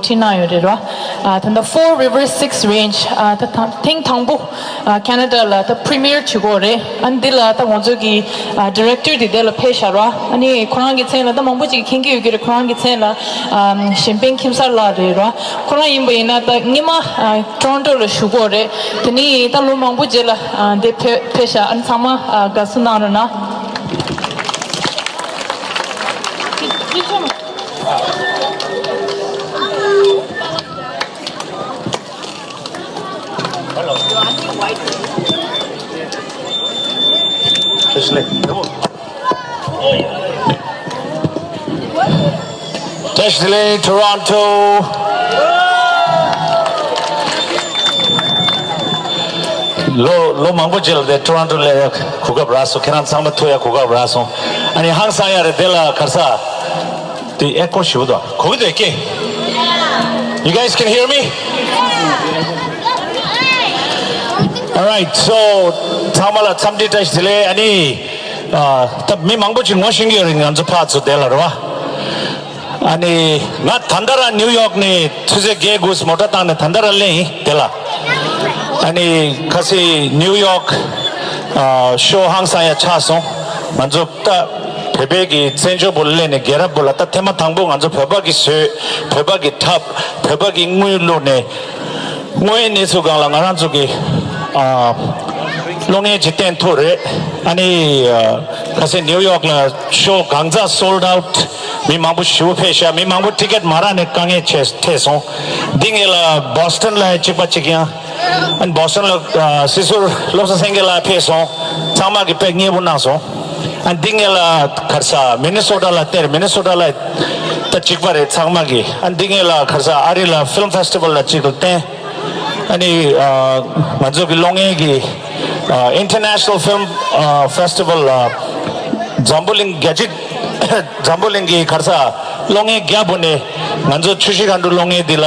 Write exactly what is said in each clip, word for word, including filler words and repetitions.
ཁྲིད་གནང་ཡོད་རེད་ར། ཨ་ད་ལྟ་Four Rivers Six Range ཨ་ད་ཐེངས་དང་པོ་ཨ་ཁེ་ན་ཌ་ལ་ད་པི་རི་མི་ཡར་བྱེད་ཀྱི་ཡོད་རེད། ཨ་འདི་ལ་ད་ང་ཚོ་གི་ཨ་ཌི་རེག་ཊར་དེ་དེ་ལ་ཕེབས་ཤག་ར། ཨ་ནི་ཁོ་རང་གི་མཚན་ལ་ད་མང་པོ་ཅིག་མཁྱེན་གྱི་ཡོད་ཀྱི་རེད། ཁོ་རང་གི་མཚན་ལ་ཨ་གཞན་ཕན་ཁྱིམ་གསར་ལགས་རེད་ར། ཁོ་རང་ཡིན་པ་ཡིན་ན་ད་སྔོན་མ་ཨ་ཊོ་རོན་ཊོ་ལ་བཞུགས་ཀྱི་ཡོད་རེད། དེ་ནས་ད་ལོ་མང་པོ་རྗེས་ལ་ཨ་འདི་ཕེབས་ཕེབས་ཤག་ཨ་ནི་ཚང་མ་ཨ་དགའ་བསུ་གནང་རོགས་གནང་། བཀྲ་ཤིས་བདེ་ལེགས། ཊོ་རོན་ཊོ། ལོ་ལོ་མང་པོ་རྗེས་ལ་དེ་ཊོ་རོན་ཊོ་སླེབས་ཡ་གོ་སྐབས་རག་སོང་། ཁྱེད་རང་ཚང་མ་ཐུག་ཡ་གོ་སྐབས་རག་སོང་། ཨ་ནི་ཧང་སང་ཡ་རེད། དེ་ལ་ག་རེ་ཟ། དེ་ཨེ་ཀོ་ཞེ་པོ་འདུག་གོ་གི་འདུག་ཀྱེ། You guys can hear me? All right, so ཚང་མ་ལ་འཚམས་འདྲི་བཀྲ་ཤིས་བདེ་ལེགས། ཨ་ནི་ཨ་ད་མི་མང་པོ་ཅིག་ངོ་ཤེས་ཀྱི་ཡོད་རེད། ང་ཚོ་ཕར་ཚུར་དེ་ལ་རེད་བ། ཨ་ནི་ང་ད་ལྟ་རང་ནིའུ་ཡོག་ནས་ཆུ་ཚོད་བརྒྱད་དགུ་མོ་ཊ་བཏང་ནས་ད་ལྟ་རང་སླེབས་ཡིན་དེ་ལ། ཨ་ནི་ཁ་སང་ནིའུ་ཡོག་ཨ་ཤོ་ཧང་སང་ཡ་ཆགས་སོང་། ང་ཚོ་ད་བོད་པའི་གི་བཙན་བྱོལ་བོ་ལ་སླེབས་ནས་རྒྱལ་རབས་བོ་ལ་ད་ཐེངས་མ་དང་པོ་ང་ཚོ་བོད་པ་གི་བཟོས། བོད་པ་གི་འཁྲབ། བོད་པ་གི་དངུལ་བླུགས་ནས། དངོས་ཡོད་གནས་ཚུལ་སྒང་ལ་ང་རང་ཚོ་གི་ཨ་གློག་བརྙན་ཅིག་བསྟན་ཐུབ་རེད། ཨ་ནི་ཨ་ཁ་སང་ནིའུ་ཡོག་ལ་ཤོ་གང་ཚ་སོལཌ་ཨའུཊ། མི་མང་པོ་ཞེ་པོ་ཕེབས་ཤག་མི་མང་པོ་ཊི་ཀེཊ་མ་རག་ནས་དཀའ་ངལ་ཆེ་འཕྲད་སོང་། འདི་སྔོན་ལ་བྷོ་སི་ཊོན་ལ་གཅིག་པ་གཅིག་ཡང་། ཨ་ནི་བྷོ་སི་ཊོན་ལ་ཨ་སྲིད་ཟུར་བློ་བཟང་སེང་གེ་ལགས་ཕེབས་སོང་། ཚང་མ་གི་དཔེ་མཉེས་པོ་གནང་སོང་། ཨ་ནི་འདི་སྔོན་ལ་ག་རེ་ཟ་མི་ནི་སོ་ཊ་ལ་སྟེར། མི་ནི་སོ་ཊ་ལ་ད་གཅིག་པ་རེད་ཚང་མ་གི། ཨ་ནི་འདི་སྔོན་ལ་ག་རེ་ཟ་ཨ་རི་ལ་ཕི་ལམ་ཕེ་སི་ཊི་བལ་ལ་གཅིག་ལ་བསྟན། ཨ་ནི་ཨ་ང་ཚོ་གི་གློག་བརྙན་གི་ཨ་International Film ཨ་Festival ལ་འཛམ་བུ་གླིང་རྒྱ་ཆེ། འཛམ་བུ་གླིང་གི་ག་རེ་ཟ་གློག་བརྙན་རྒྱ་བོ་ནས་ང་ཚོ་ཆུ་བཞི་སྒང་དྲུག་གློག་བརྙན་འདི་ལ་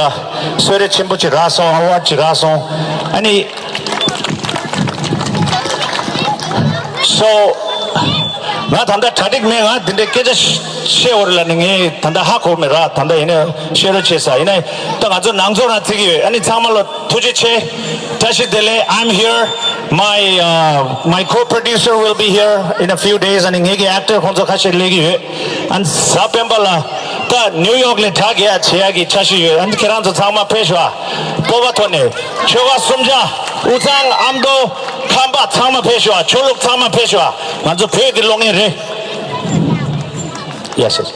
གསོལ་རས་ཆེན་པོ་ཅིག་རག་སོང་། ཨ་ཝརཌ་ཅིག་རག་སོང་། ཨ་ནི་སོ་ང་ད་ལྟ་གྲ་སྒྲིག་མེད། ང་འདི་འདྲའི་སྐད་ཆ་བཤད་འོར་ལ་ནི་ངས་ད་ལྟ་ཧ་གོ་མེད་ར། ད་ལྟ་ཡིན་ན་བཤད་རོགས་བྱེད་ས་ཡིན་ན། ད་ང་ཚོ་ནང་ཚོ་རང་བརྩི་གི་ཡོད། ཨ་ནི་ཚང་མ་ལ་ཐུགས་རྗེ་ཆེ། བཀྲ་ཤིས་བདེ་ལེགས། I'm here. My uh, my co-producer will be here in a few days. ཨ་ནི་ངེད་ཀྱི་ཨེག་ཊར་ཁོང་ཚོ་ཁ་ཤས་སླེབས་ཀྱི་ཡོད། ཨ་ནི་གཟའ་སྤེན་པ་ལ་ད་ནིའུ་ཡོག་ལ་དྲ་རྒྱ་བྱེད་ཡག་གི་འཆར་གཞི་ཡོད། ཨ་ནི་ཁྱེད་རང་ཚོ་ཚང་མ་ཕེབས་ཤོག་ཨ། སྤོབས་པ་ཐོག་ནས་ཆོལ་ཁ་གསུམ་ཆ་དབུས་གཙང་ཨ་མདོ་ཁམས་པ་ཚང་མ་ཕེབས་ཤོག་ཨ། ཆོས་ལུགས་ཚང་མ་ཕེབས་ཤོག་ཨ། ང་ཚོ་བོད་ཀྱི་གློག་བརྙན་རེད། ཡ་ཤེས།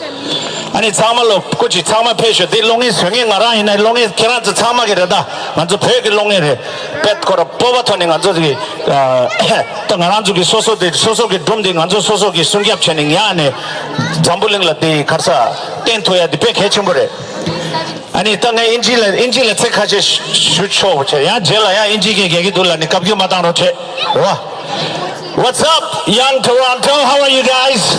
ཨ་ནི་ཚང་མ་ལོ་སྐུ་མཁྱེན་ཚང་མ་ཕེབས་ཤོག་དེ་གློག་བརྙན་བཟོ་མཁན་ང་རང་ཡིན་ན་གློག་བརྙན་ཁྱེད་རང་ཚོ་ཚང་མ་གི་རེད། ད་ང་ཚོ་བོད་ཀྱི་གློག་བརྙན་རེད། དཔེ་ཁོ་ར་སྤོབས་པ་ཐོག་ནས་ང་ཚོ་གི་ཨ་ད་ང་རང་ཚོ་གི་སོ་སོ་དེ་སོ་སོ་གི་སྒྲུང་དེ་ང་ཚོ་སོ་སོ་གི་སྲུང་སྐྱོབ་བྱས་ནས་ཉག་ནས་འཛམ་བུ་གླིང་ལ་དེ་ག་རེ་ཟ་བསྟན་ཐུབ་ཡ་དེ་དཔེ་གལ་ཆེན་པོ་རེད། ཨ་ནི་ད་ངས་དབྱིན་ཇི་ལ་དབྱིན་ཇི་ལ་ཚིག་ཁ་ཤས་ཞུ་ཆོག་བྱས། ཡང་རྗེས་ལ་ཡང་དབྱིན་ཇི་གི་རྒྱག་གི་འདུག་ལ་ནི་བཀའ་བཀྱོན་མ་བཏང་རོགས་བྱས་རོ། What's up, young Toronto? How are you guys?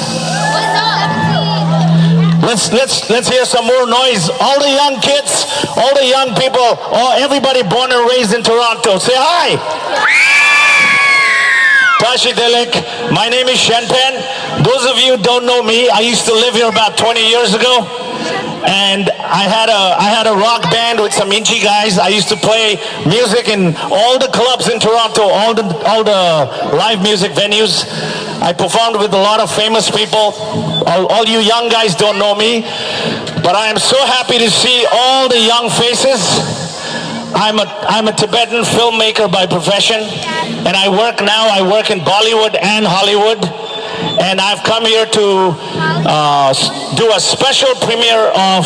Let's let's let's hear some more noise. All the young kids, all the young people, all everybody born and raised in Toronto. Say hi. Tashi Delek. My name is Shen Pen. Those of you who don't know me, I used to live here about twenty years ago. And I had a I had a rock band with some Inchi guys. I used to play music in all the clubs in Toronto, all the all the live music venues. I performed with a lot of famous people. All, all you young guys don't know me, but I am so happy to see all the young faces. I'm a I'm a Tibetan filmmaker by profession, and I work now. I work in Bollywood and Hollywood, and I've come here to uh, do a special premiere of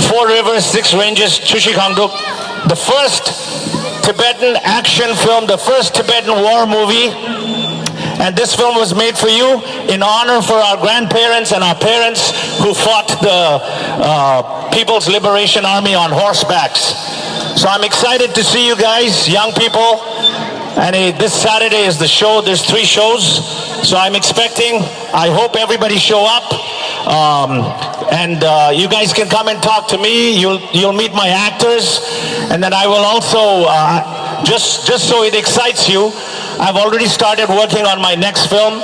Four Rivers, Six Ranges, Chushi Kangduk, the first Tibetan action film, the first Tibetan war movie. And this film was made for you in honor for our grandparents and our parents who fought the uh, People's Liberation Army on horsebacks. So I'm excited to see you guys, young people. And uh, this Saturday is the show. There's three shows. So I'm expecting I hope everybody show up. Um, and uh, you guys can come and talk to me. You'll you'll meet my actors, and then I will also uh, Just, just so it excites you, I've already started working on my next film.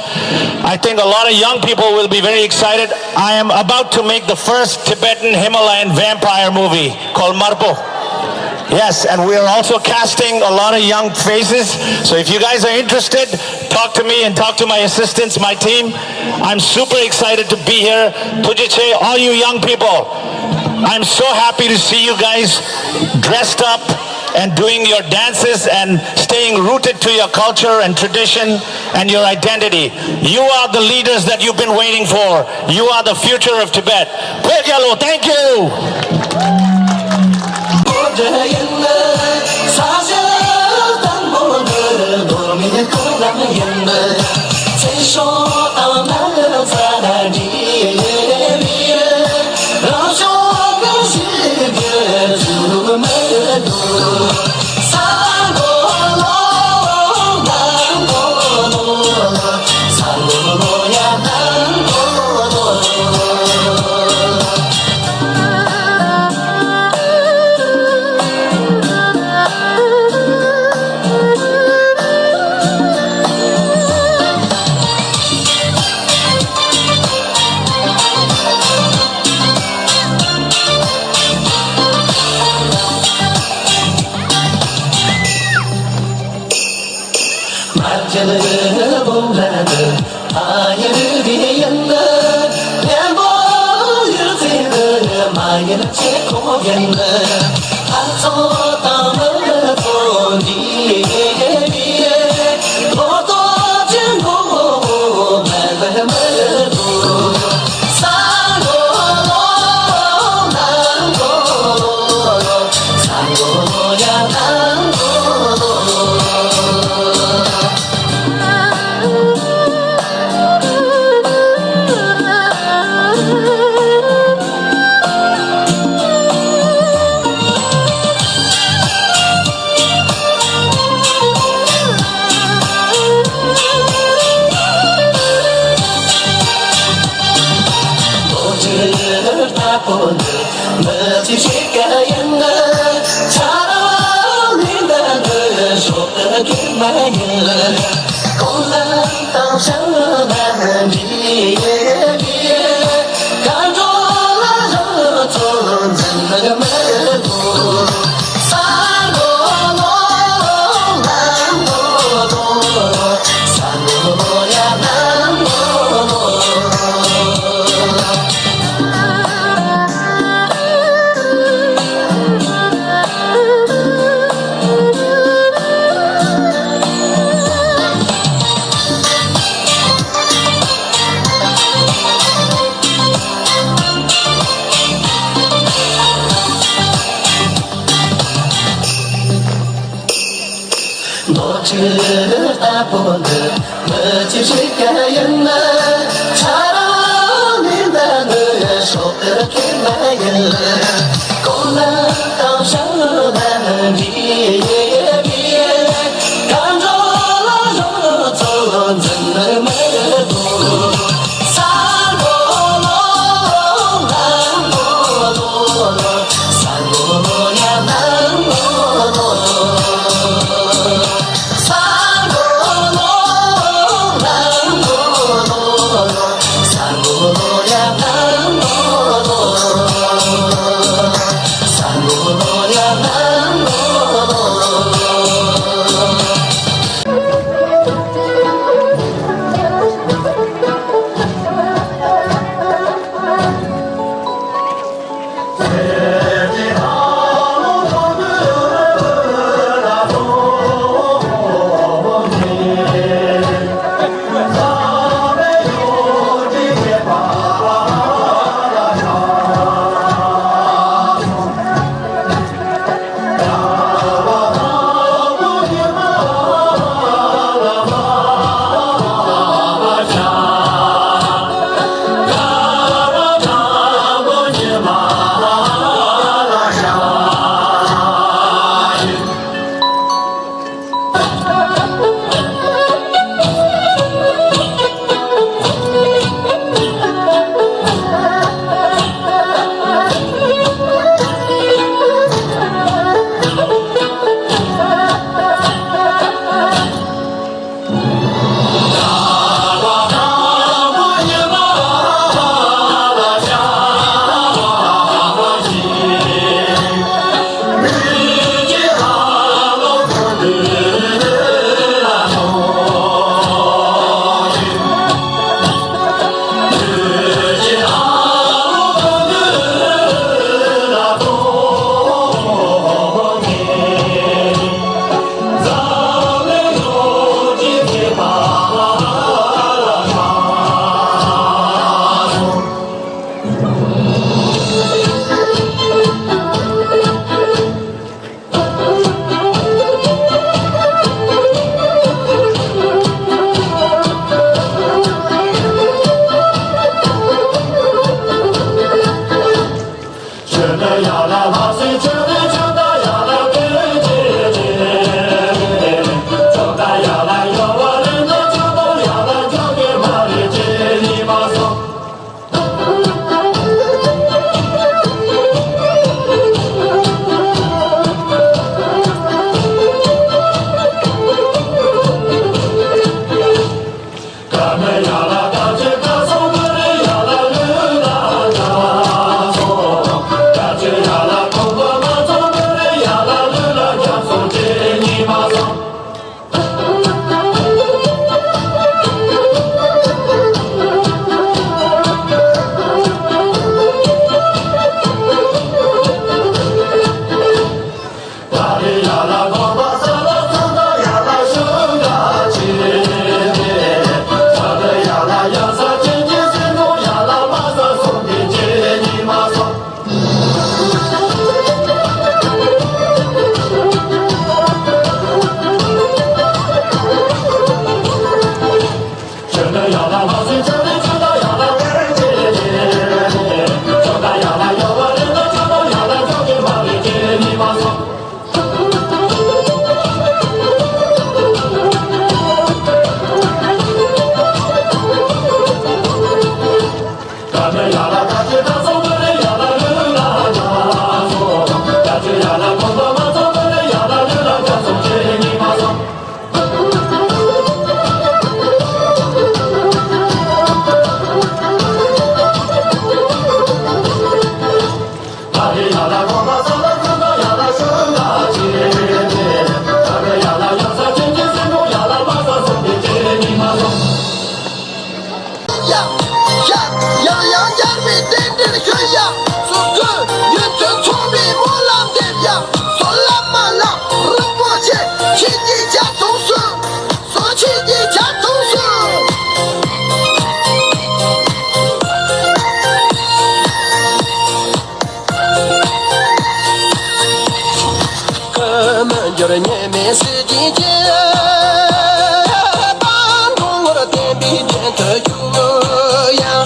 I think a lot of young people will be very excited. I am about to make the first Tibetan Himalayan vampire movie called Marpo. Yes, and we are also casting a lot of young faces. So if you guys are interested, talk to me and talk to my assistants, my team. I'm super excited to be here. Tujiche, all you young people, I'm so happy to see you guys dressed up and doing your dances and staying rooted to your culture and tradition and your identity. You are the leaders that you've been waiting for. You are the future of Tibet. Pekelo, thank you. ཡ། ཡ། ཡང་ཡང་རྒྱལ་བའི་རྟེན་འབྲེལ་ཞུ་ཡ། སོ་སོའི་ཡོན་ཏན་ཚོགས་པའི་སྨོན་ལམ་འདེབས་ཡ། སོ་བླ་མ་ལ་རིན་པོ་ཆེ་ཁྱེད་ཀྱི་ཇ་དུང་སུ། སོ་ཁྱེད་ཀྱི་ཇ་དུང་སུ། ཀུན་མི་འགྱུར་ཉི་མའི་ཟེར་གྱིན་གྱི། དང་དུ་ངུར་བསྟན་པའི་རྒྱན་དུ་བཞུགས་ཡ།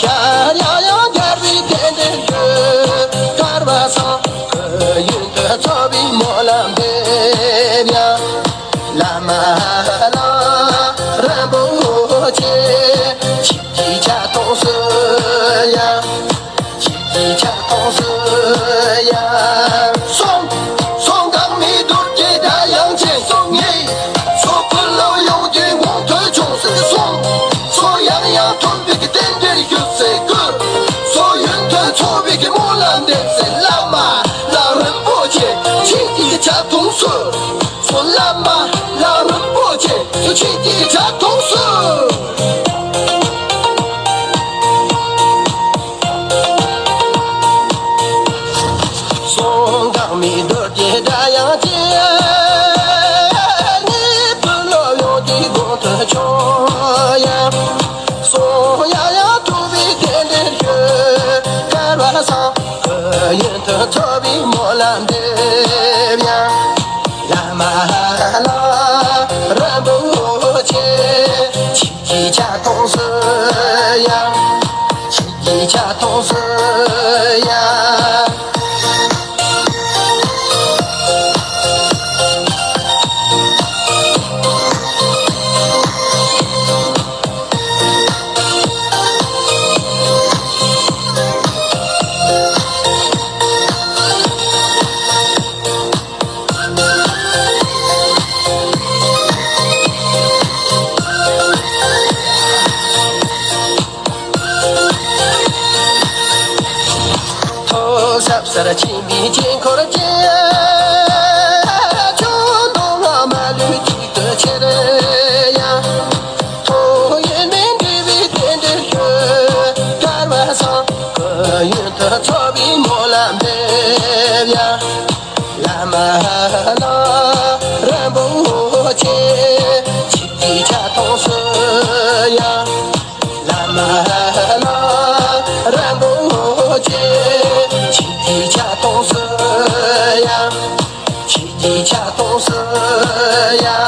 ཤར་ཡང་ཡང་རྒྱལ་བའི་རྟེན་འབྲེལ་ཞུ། དཀར་བ་བཟང་གི་ཡོན་དུ་ཚོགས་པའི་སྨོན་ལམ་འདེབས་ཡ། བླ་མ་ལ་རིན་པོ་ཆེ་ཁྱེད་ཀྱི་ཇ་དུང་སུ་ཡ། ཁྱེད་ཀྱི་ཇ་དུང་སུ་ཡ། སོང་། སོང་འགག་མེད་རྡོ་རྗེ་སྒྲ་དབྱངས་ཅན། སོང་ངེ་སོགས་ཀུན་ལ་ཡོངས་ཀྱི་དགོངས་དོན་ཆོངས་ཟེར། སོང་། སོང་ཡང་ཡང་མཐོན་པོའི་རྟེན་འབྲེལ་ཞུ་ཟེར་ཀུན། སོང་ཡོན་ཏན་ཚོགས་པའི་སྨོན་ལམ་འདེབས་ཟེར། བླ་མ་ལ་རིན་པོ་ཆེ་ཁྱེད་ཀྱི་ཇ་དུང་སུ། སོ་བླ་མ་ལ་རིན་པོ་ཆེ་ཁྱེད་ཀྱི་ཇ་དུང་སུ། སོང་འགག་མེད་རྡོ་རྗེ་སྒྲ་དབྱངས་ཅན། ངེས་པར་ལོ་ཡོངས་ཀྱི་དགོངས་དོན་ཆོངས་ཡ། སོང་ཡང་ཡང་ཐུབ་པའི་རྟེན་འབྲེལ་ཞུ། དཀར་བ་བཟང་གི་ཡོན་ཏན་ཚོགས་པའི་སྨོན་ལམ་འདེབས་ཡ། བླ་མ་ལ་རིན་པོ་ཆེ་ཁྱེད་ཀྱི་ཇ་དུང་སུ་ཡ། ཁྱེད་ཀྱི་ཇ་དུང་སུ་ཡ། ཐོག་ཟབ་སར་ཕྱིན་པའི་དཀྱིལ་འཁོར་གྱི། ཆུ་མདོ་ང་མ་ལུས་གཅིག་ཏུ་ཁྱེར་ཡང་། ཐོག་ཡེ་མེད་འབྲས་བུའི་རྟེན་འབྲེལ་ཞུ། དཀར་བ་བཟང་གི་ཡོན་ཏན་ཚོགས་པའི་སྨོན་ལམ་འདེབས་ཡ། བླ་མ་ལ་རིན་པོ་ཆེ་ཁྱེད་ཀྱི་ཇ་དུང་སུ་ཡ། བླ་མ་ལ་རིན་པོ་ཆེ་ཁྱེད་ཀྱི་ཇ་དུང་སུ་ཡ། ཁྱེད་ཀྱི་ཇ་དུང་སུ་ཡ།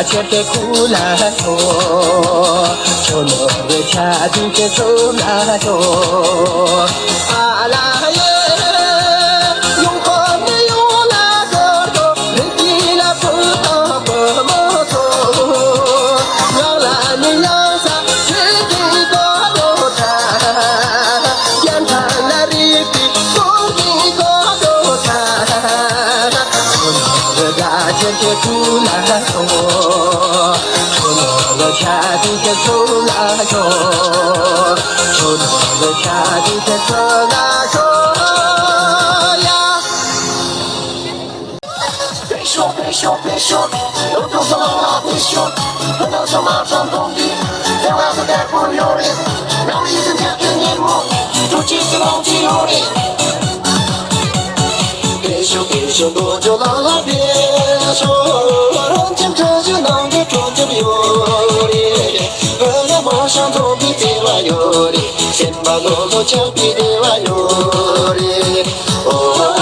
ཆེར་དེ་ཁུ་ལ་ཤོ། ཆོ་ནོ་རེ་ཆ་དུ་ཆེ་སོ་ལ་ཤོ། ཨ་ལ་ཡེ། ཡོང་ཁོ་མི་ཡོང་ལ་ཤོ་ཤོ། རིག་གི་ལ་ཕུ་ཏོ་ཕུ་མོ་ཚོ། ང་ལ་ནི་ཡང་ས་ཆེ་གི་ཏོ་ཏོ་ཚ། ཡང་ཐ་ལ་རིག་གི་ཏོ་གི་ཏོ་ཏོ་ཚ། ཆོ་ནོ་རེ་ཆ་དུ་ཆེ་སོ་ལ་ཤོ། ཆོ་ནོ་ལོ་ཆ་དུ་ཆེ་སོ་ལ་ཤོ། ཆོ་ནོ་ལོ་ཆ་དུ་ཆེ་སོ་ལ་ཤོ་ཡ།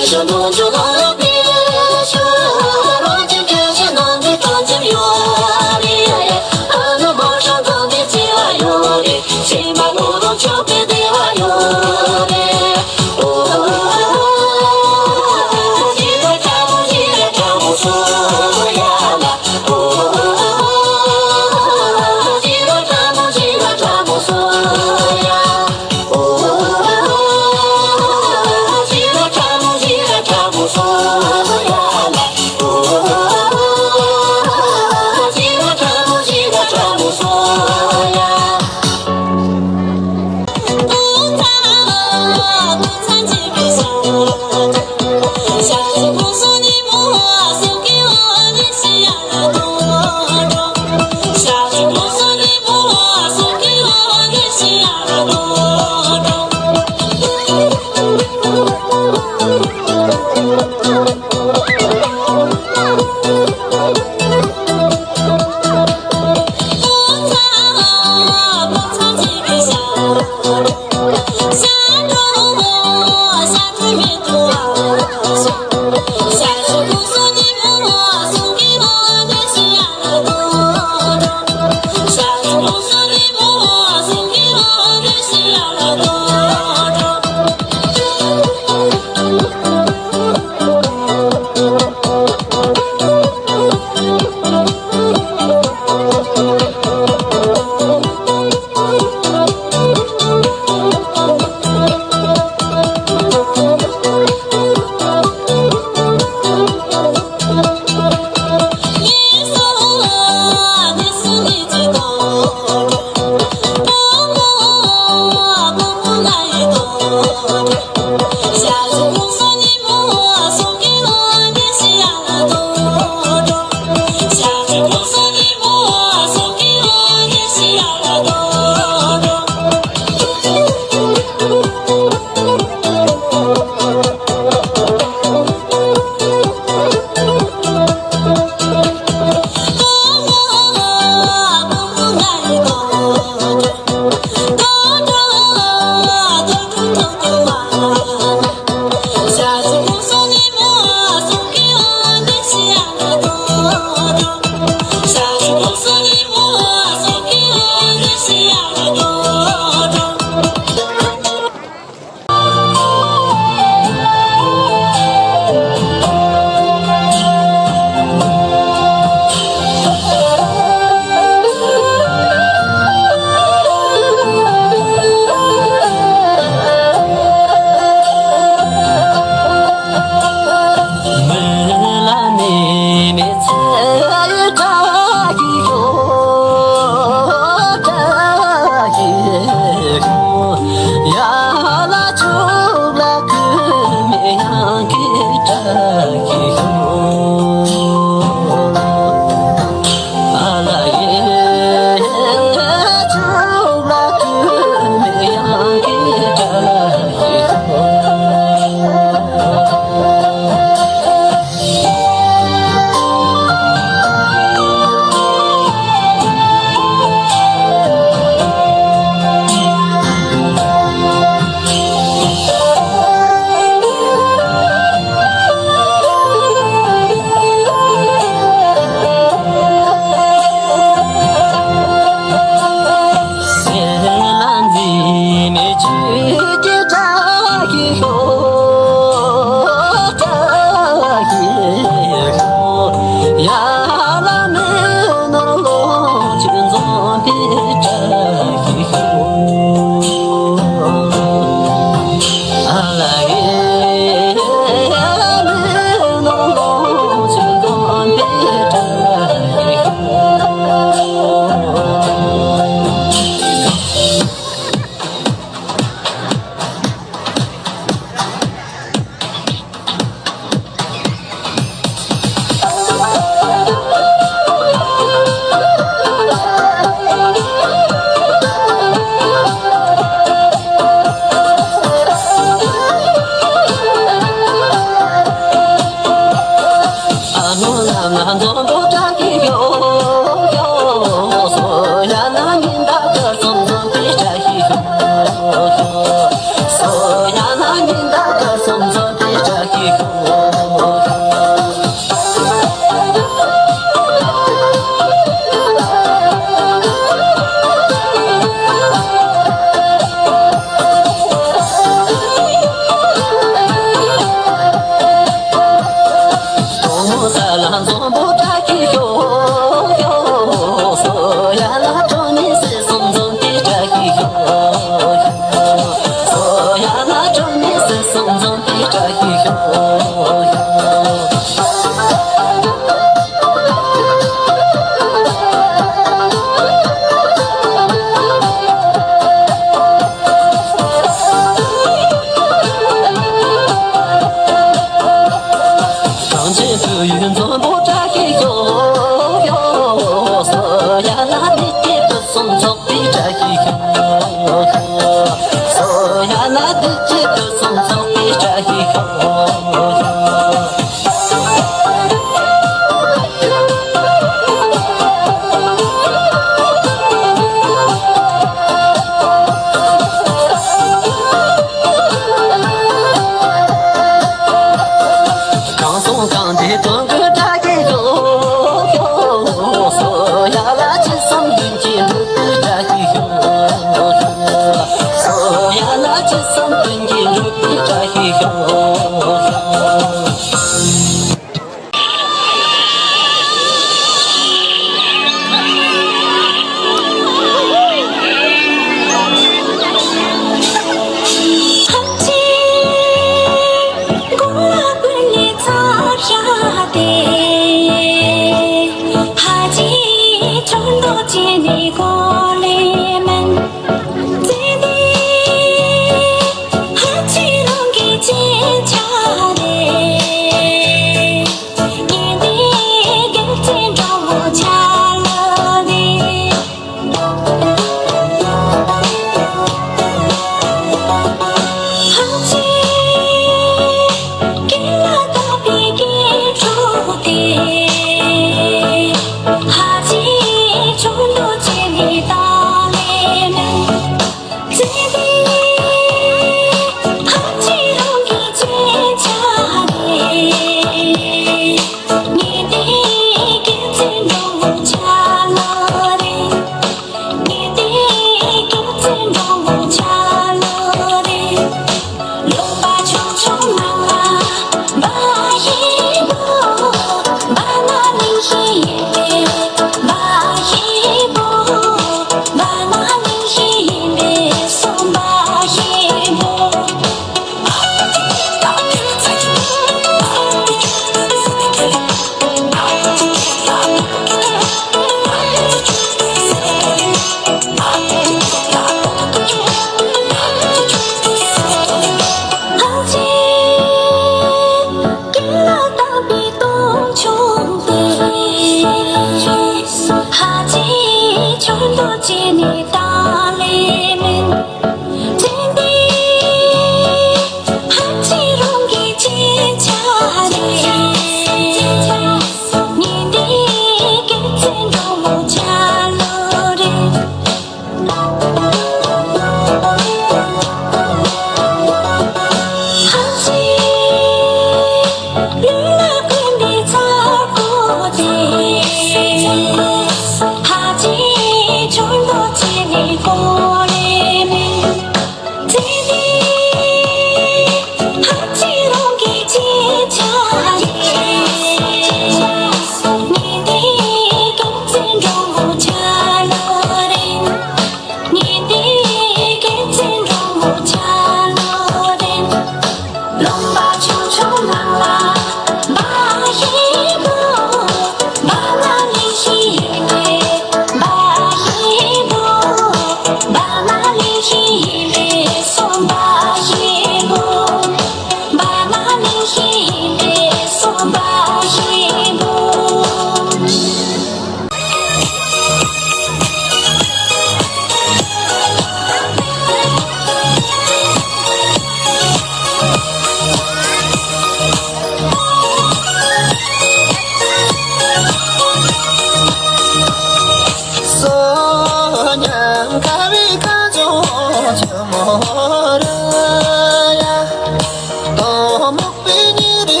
པའི་ཉིན་རེ་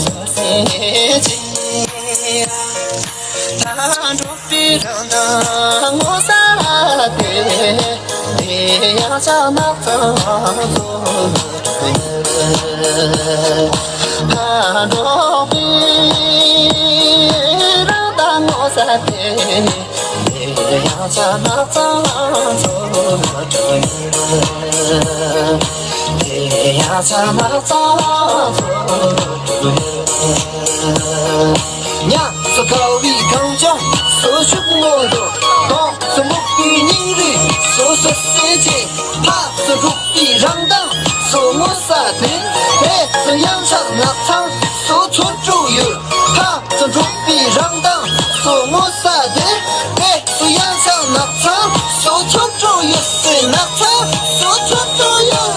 སོ་སོའི་ཅི། ད་འགྲོགས་པའི་རང་དང་ངོ་ས་དེ། དེ་ཡང་ཆ་ནག་ཚང་ཚོ་ད་འགྲོགས་པའི་རང་དང་ངོ་ས་དེ། དེ་ཡང་ཆ་ནག་ཚང་ཚོ་དེ་ཡང་ཆ་ནག་ཚང་ཚོ། ཉམས་སུ་དགའ་བའི་གངས་ལྗོངས་སུ་ཤུགས་མངོན་དུ། གདོང་སུ་སྨུག་པའི་སྙིང་རུས་སུ་སུ་སེ་ཆེ། ཕ་སུ་འགྲོགས་པའི་རང་མདངས་སུ་ངོ་ས་དེ། ཕ་སུ་ཡང་ཆ་ནག་ཚང་སུ་ཚོ་འགྲོ་ཡུལ། ཕ་སུ་འགྲོགས་པའི་རང་མདངས་སུ་ངོ་ས་དེ། ཕ་སུ་ཡང་ཆ་ནག་ཚང་སུ་ཚོ་འགྲོ་ཡུལ། སུ་ནག་ཚང་སུ་ཚོ་འགྲོ་ཡུལ།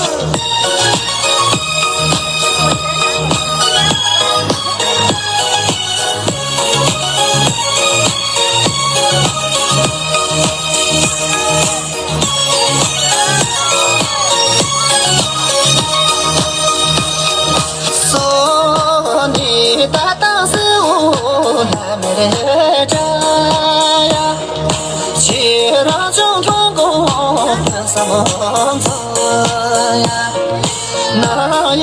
སོ་ནི་ད་ད་སེ་འོ་ལ་མེ་རེ་དྲ་ཡ། ཁྱེད་རང་ཅུང་གྲོང་གོ་ཕན་ས་མ་ཚོ་ཡ། ན་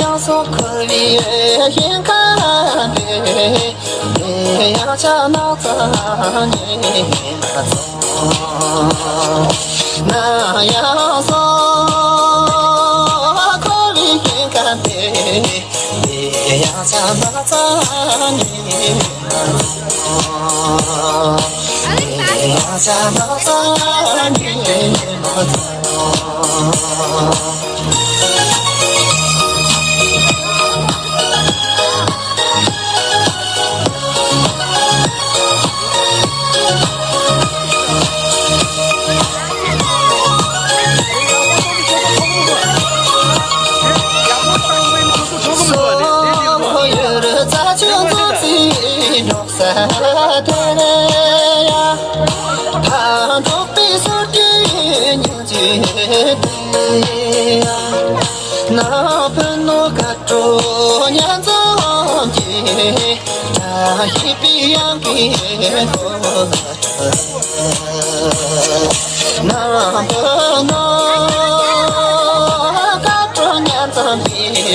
ཡང་སོ་འཁོར་བའི་ཞིང་ཁམས་དེ། དེ་ཡང་ཆ་ནག་ཚང་ཉིད་མ་ཚོ། ན་ཡང་སོ་འཁོར་བའི་ཞིང་ཁམས་དེ། དེ་ཡང་ཆ་ནག་ཚང་ཉིད་མ་ཚོ། དེ་ཡང་ཆ་ནག་ཚང་ཉིད་མ་ཚོ། སོ་ཡུལ་རྩྭ་ཆུ་འཛོམས་སའི་འབྲོག་ས་དེར་ཡ། ཕ་འབྲོག་པའི་སྲོལ་རྒྱུན་སྙིང་རྗེ་དེ་ཡ། ནང་བུ་ནོར་དགའ་སྤྲོ་སྙིང་འཛོམས་ཀྱི། བཀྲ་ཤིས་པའི་དབྱངས་ཀྱིས་ནང་བུ་ནོར་དགའ་སྤྲོ་སྙིང་འཛོམས་ཀྱི།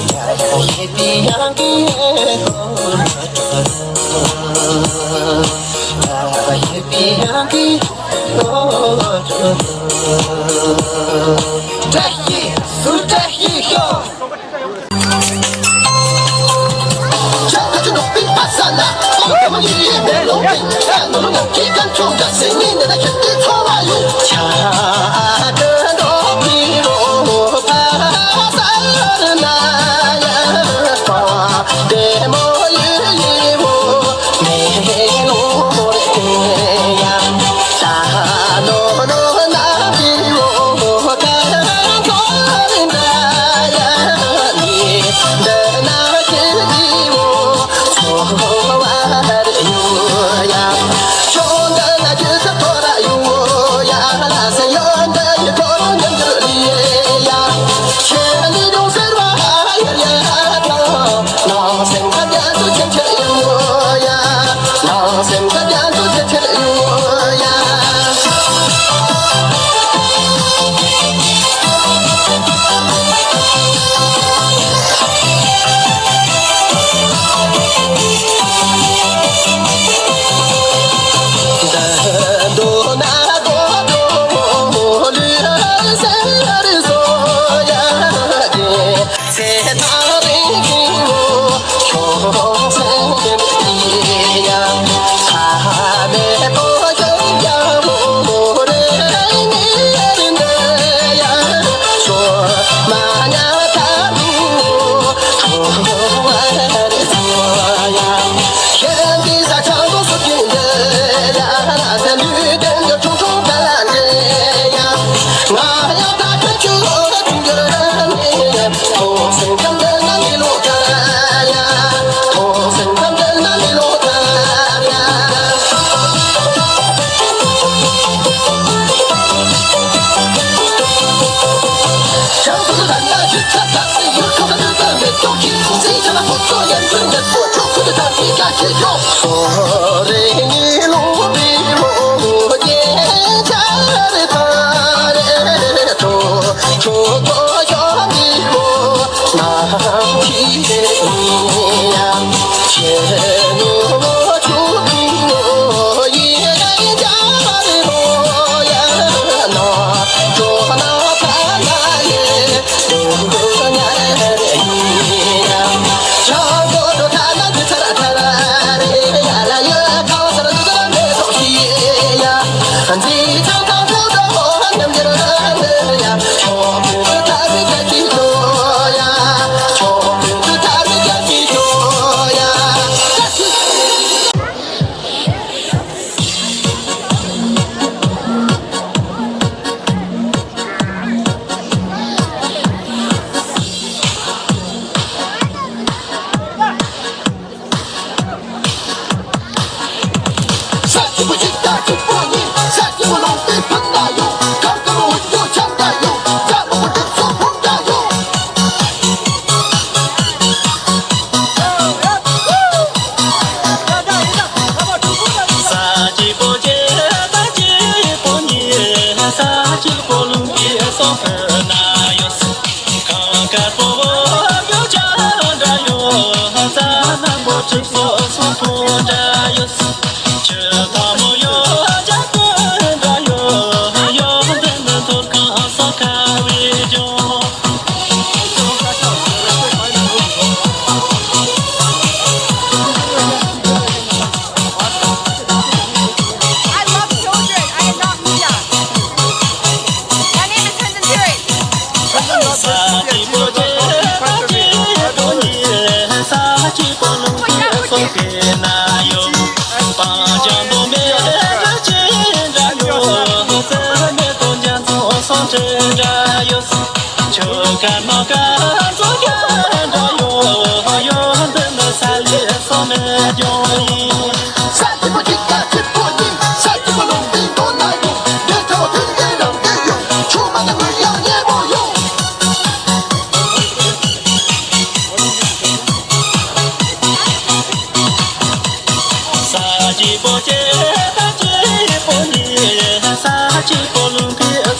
བཀྲ་ཤིས་པའི་དབྱངས་ཀྱིས་བཀྲ་ཤིས་པའི་དབྱངས་ཀྱིས། བཀྲ་ཤིས་སུ་བཀྲ་ཤིས་ཤོག།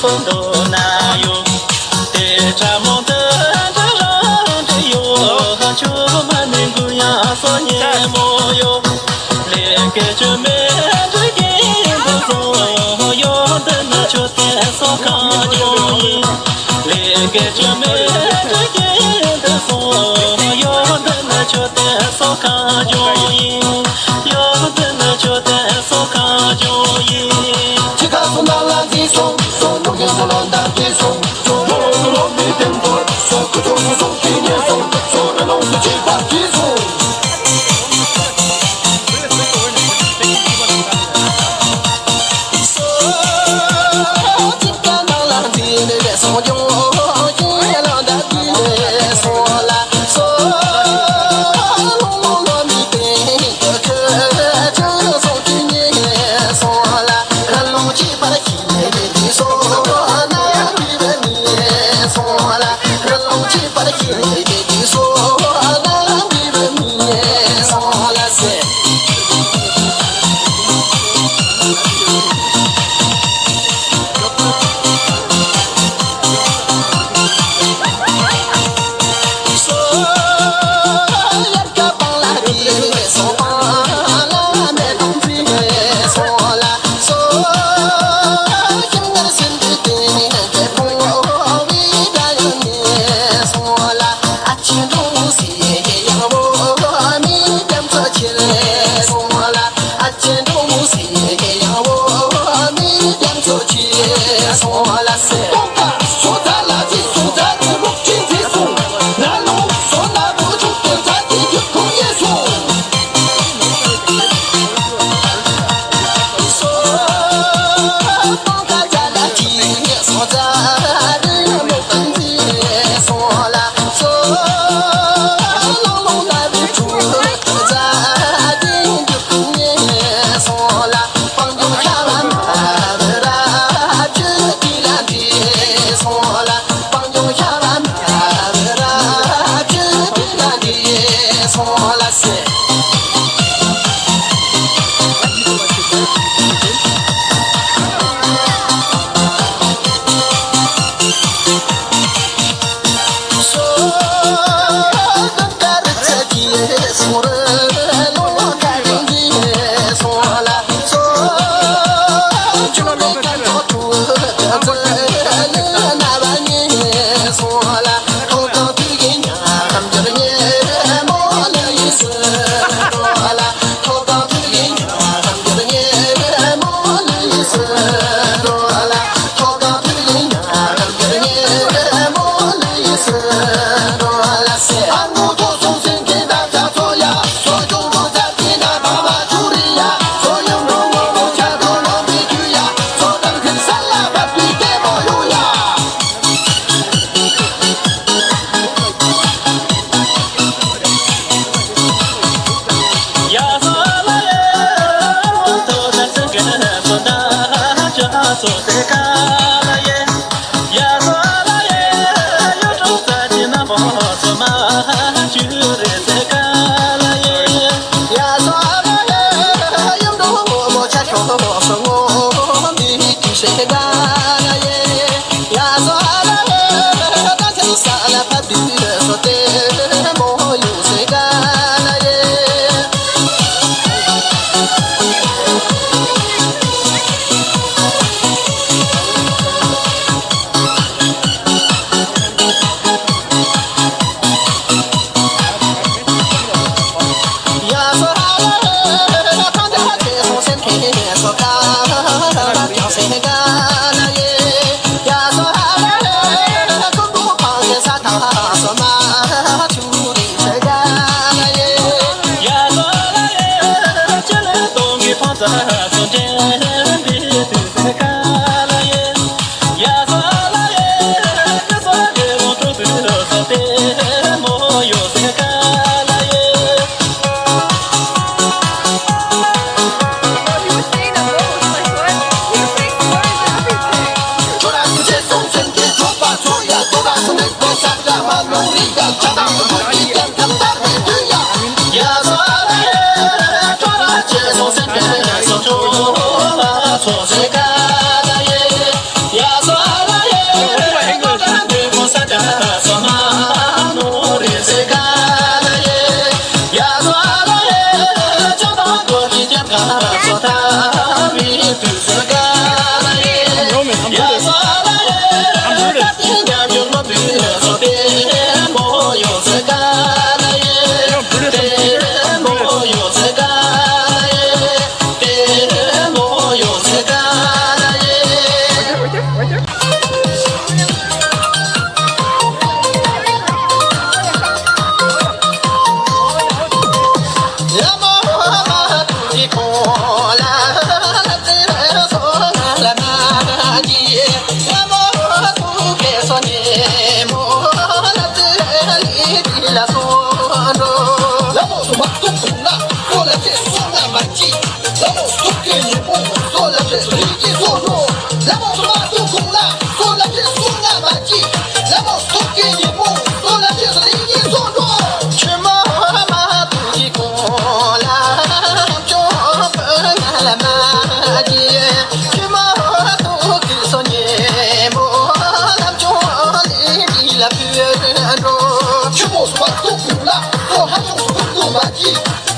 ཕུ་འགྲོ་ན་ཡོད། དེ་ཕྲ་མོ་འདི་འདྲ་རང་འདྲ་ཡོད། ཁ་ཆུ་མ་ནི་འགུལ་ཡང་སོ་ཉེ་མོ་ཡོད། ལས་ཀའི་ཆུ་མེ་འདྲ་གིན་འདུག་སོང་ཡོད། འདི་ནི་ཆུ་དེ་སོ་ཁང་ཡོད་ཡིན། ལས་ཀའི་ཆུ་མེ་འདྲ་གིན་འདུག་སོང་ཡོད། འདི་ནི་ཆུ་དེ་སོ་ཁང་ཡོད་ཡིན། ཡོད། འདི་ནི་ཆུ་དེ་སོ་ཁང་ཡོད་ཡིན། ཁྱི་ཁ་སོ་ནང་ལ་འཛིན་སོང་། སོ་ནུ་གི་སོ་ལོ་འདར་གྱི་སོང་། སོ་ལོ་སོ་ལོ་མི་བདེན་པོ། སོ་ཁུ་ཆུ་སོ་སོ་ཁྱི་ཉེ་སོང་། སོ་ར་ལོང་སུ་ཅི་བར་གྱི་སོང་།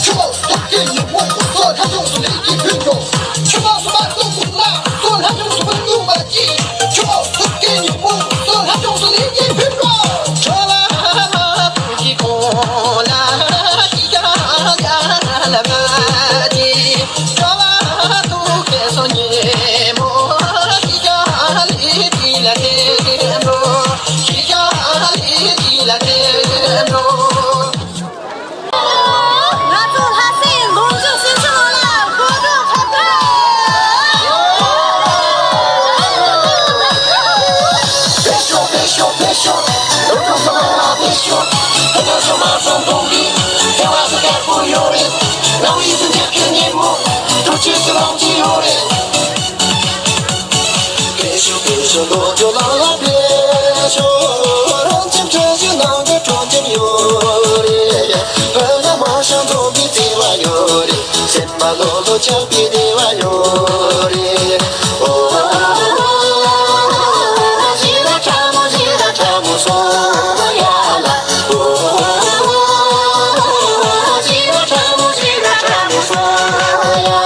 ཆུ་བོ་ཐུགས་ཀྱི་ཉིན་མོ་སོ་ལྷ་ལྗོངས་སུ་ལས་ཀྱི་ཕུལ་འགྲོ། ཆུ་བོ་སུ་མ་ཏོག་ཀུན་ལ་སོ་ལྷ་ལྗོངས་སུ་ཕུལ་འདུག་པ་ཅི། ཆུ་བོ་ཐུགས་ཀྱི་ཉིན་མོ་སོ་ལྷ་ལྗོངས་སུ་ལས་ཀྱི་ཕུལ་འགྲོ། ཆོ་ལ་མ་ཐུགས་ཀྱི་ཁོང་ལ་ཤི་ཀ་ཡ་ལ་མ་ཅི། ཆོ་ལ་ཐུགས་ཀྱི་སོ་ཉིན་མོ་ཤི་ཀ་ལི་ཏི་ལ་ཏེ་འགྲོ། ཤི་ཀ་ལི་ཏི་ལ་ཏེ་འགྲོ། ང་ཚོ་ལྷ་སའི་ལོ་མཇུག་སྲིད་ཕྱི་ལོ་ལ་གོ་སྒྲིག་ཧུར་ཐག་བེད་ཤོག་བེད་ཤོག་བེད་ཤོག་ལོ་ཐོག་སོ་ལ་བེད་ཤོག་ཧེ་ན་སོ་མ་སོང་གཏོང་གི་ཧེ་བ་སོ་དཀར་པོ་ཡོད་རེད། ང་བའི་སེམས་ཅན་གྱི་ཉིན་མོ་ཐུགས་རྗེ་སུ་ལོངས་ཀྱི་ཡོད་རེད། བེད་ཤོག་བེད་ཤོག་ལོ་ཇོ་ལ་ལ་བེད་ཤོག་རང་ཁྱིམ་ཁྲོད་ཀྱི་ནང་དུ་དྲོ་འཇམ་ཡོད་རེད། བོད་ལ་མ་ཤང་འཛོམས་པའི་བདེ་བ་ཡོད་རེད། སེམས་པ་ལྷོད་ལྷོད་ཆགས་པའི་བདེ་བ་ཡོད་རེད། ཨོ། ཞི་ར་ཁྲ་མོ་ཞི་ར་ཁྲ་མོ་སོ་ཡ་ལ། ཨོ། ཞི་ར་ཁྲ་མོ་ཞི་ར་ཁྲ་མོ་སོ་ཡ།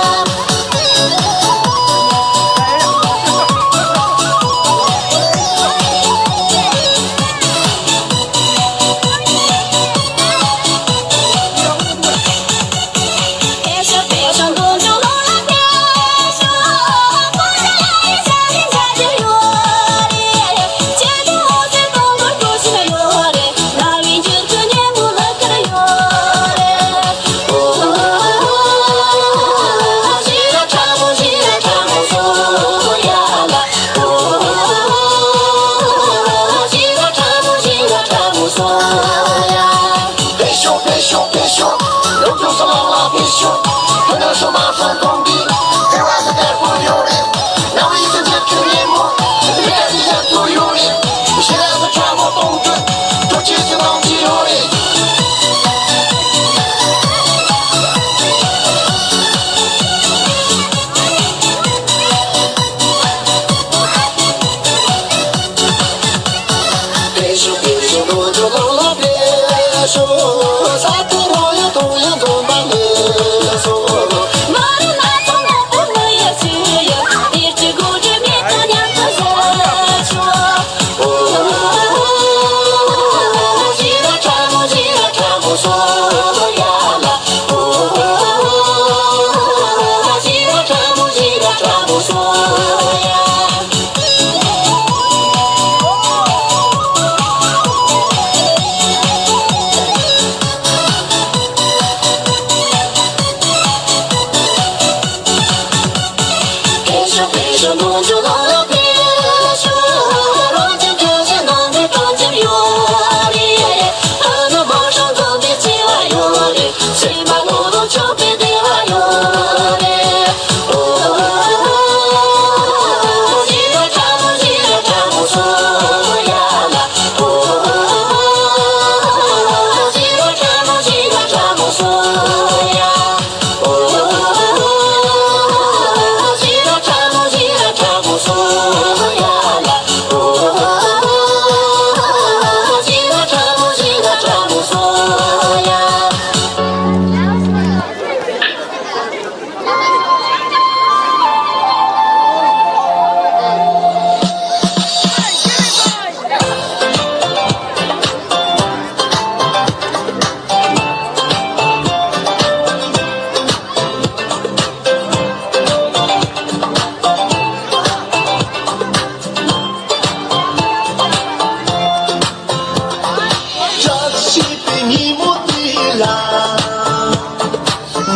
བཀྲ་ཤིས་པའི་ཉིན་མོ་འདི་ལ།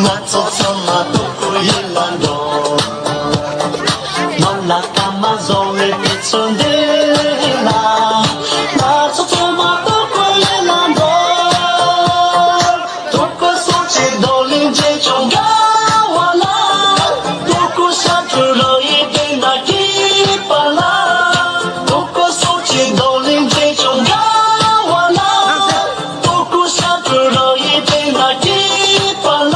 ང་ཚོ་ཚང་མ་སྟོབས་པོ་ཡིད་ལ་འགྲོ། ནོར་ལ་སྐར་མ་བཟོ་བའི་དུས་ཚོད་འདི་ལ། ང་ཚོ་ཚང་མ་སྟོབས་པོ་ཡིད་ལ་འགྲོ། སྟོབས་པོ་སོགས་ཀྱི་རྡོ་ལིང་འཇལ་ཆོག་དགའ་བ་ལ། སྟོབས་པོ་ཤ་ཁྲུ་རོ་ཡི་སྟེང་ན་སྐྱིད་པ་ལ། སྟོབས་པོ་སོགས་ཀྱི་རྡོ་ལིང་འཇལ་ཆོག་དགའ་བ་ལ། སྟོབས་པོ་ཤ་ཁྲུ་རོ་ཡི་སྟེང་ན་སྐྱིད་པ་ལ།